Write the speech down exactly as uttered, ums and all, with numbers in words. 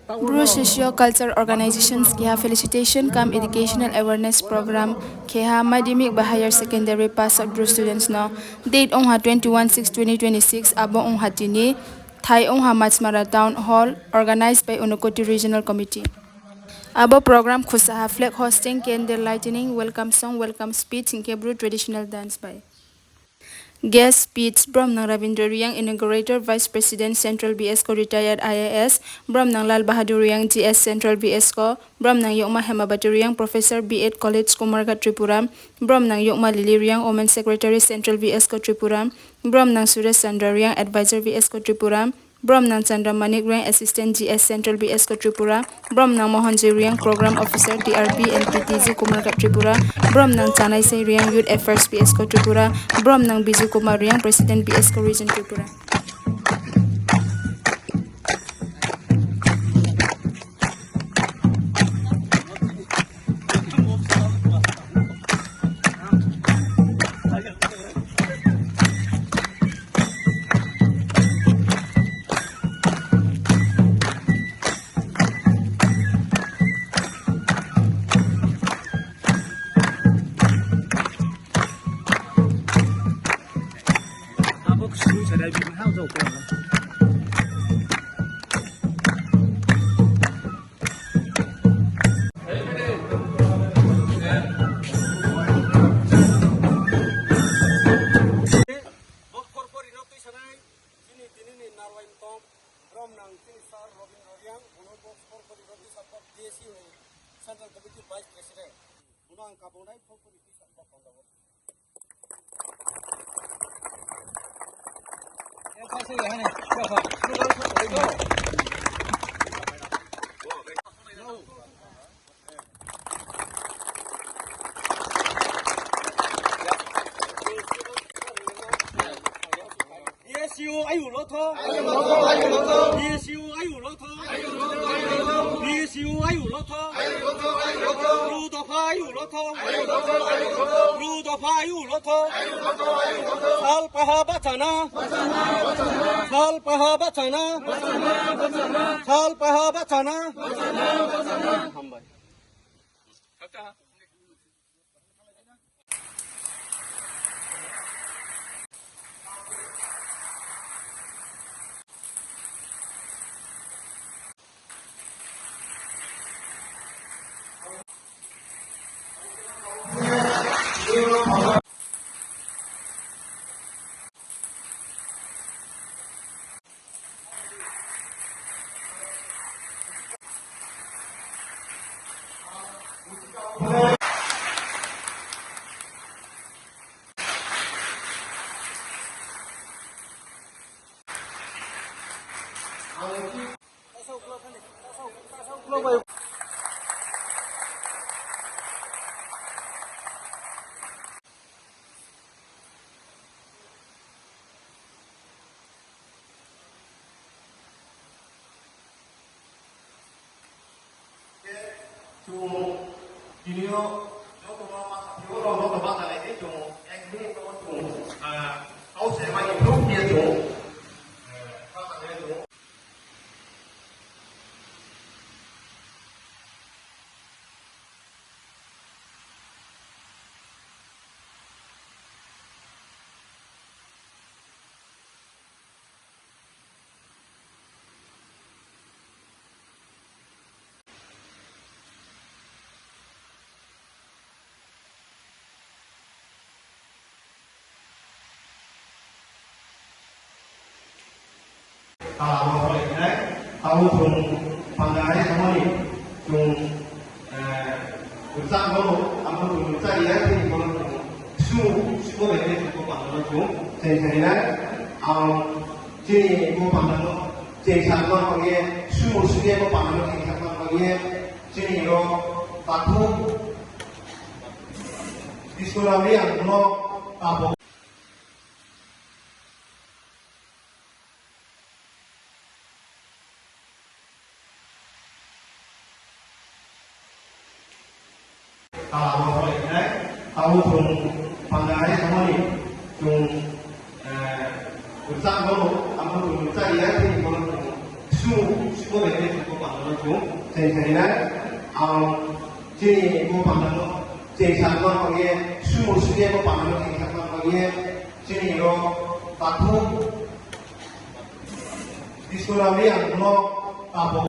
Bru Socio Culture Organizations keha felicitation cum educational awareness program khe ha madhyamik ba higher secondary pass out Bru students no. Date ong ha twenty one six twenty twenty six, abo ong ha tini, thai ong ha Machmara Town Hall, organized by Unakoti Regional Committee. Abo program khusa ha flag hosting, candle lightening, welcome song, welcome speech, hing khe Bru traditional dance bai. Guest speech, Bromnang Rabindra Reang, Inaugurator, Vice President, Central B S Co, Retired I A S, Bromnang Lal Bahadur Reang, G S, Central B S Co, Bromnang Yokma Hemabati Reang, Professor, B Ed College, Kumarghat, Tripura, Bromnang Yokma Lily Reang, Women Secretary, Central B S Co, Tripura, Bromnang Suresh Chandra Reang, Advisor, B S Co, Tripura, Bromnang Chandra Manik Reang, Assistant G S, Central B S Co, Tripura, Bromnang Mohanjoy Reang, Program Officer, T R B and P T G, Kumarghat, Tripura, Bromnang Chanaisai Reang, Youth Affairs, B S Co, Tripura, Bromnang Biju Kumar Reang, President, B S Co, Region, Tripura. Box khorkori no tuisanai, chini tini ni narwai mtong, Bromnang chini sir Robindra Reang, bono box khorkori no tuisa pho D S U ni Central Committee Vice President. Bono ang kabongnai khorkori tuisa pho panda wo. B S U ayuh lotho. B S U ayuh lotho. B S U ayuh lotho. Bru dopha ayuh lotho. Bru dopha ayuh lotho. Salpaha bachana. Salpaha bachana. Salpaha bachana. Hambai. Chung tini yo joto no ma sa phi wo, joto ma sa lai di chung ek minute wo chung, ah, kau se ma improve khe ye chung, eh, ma sa lai di chung. Tala bo pore nai, tabo chung panda hai tamo ni, chung, eh, rchah bo, abo chung rchah ya, tini bo chung su, su bo bai chung bo panda no chung, cheng cheng nai, ang chini bo panda no, cheng sa no ye, su su ye bo panda no cheng sa no ye, chini ro, pathu, Iswara ni ang no, tabo. Tala bo pore nai, tabo chung panda hai tamo ni, chung, eh, rchah bo, abo chung rchah ya, tini bo chung, Sumo, sumo bai khe bo panda no chung chengsa ri nai. Ang chini bo panda no chengsa ma kau ye, sumo sumo ye bo panda no chengsa ma kau ye, chini ro pathu Isor ami ang no abo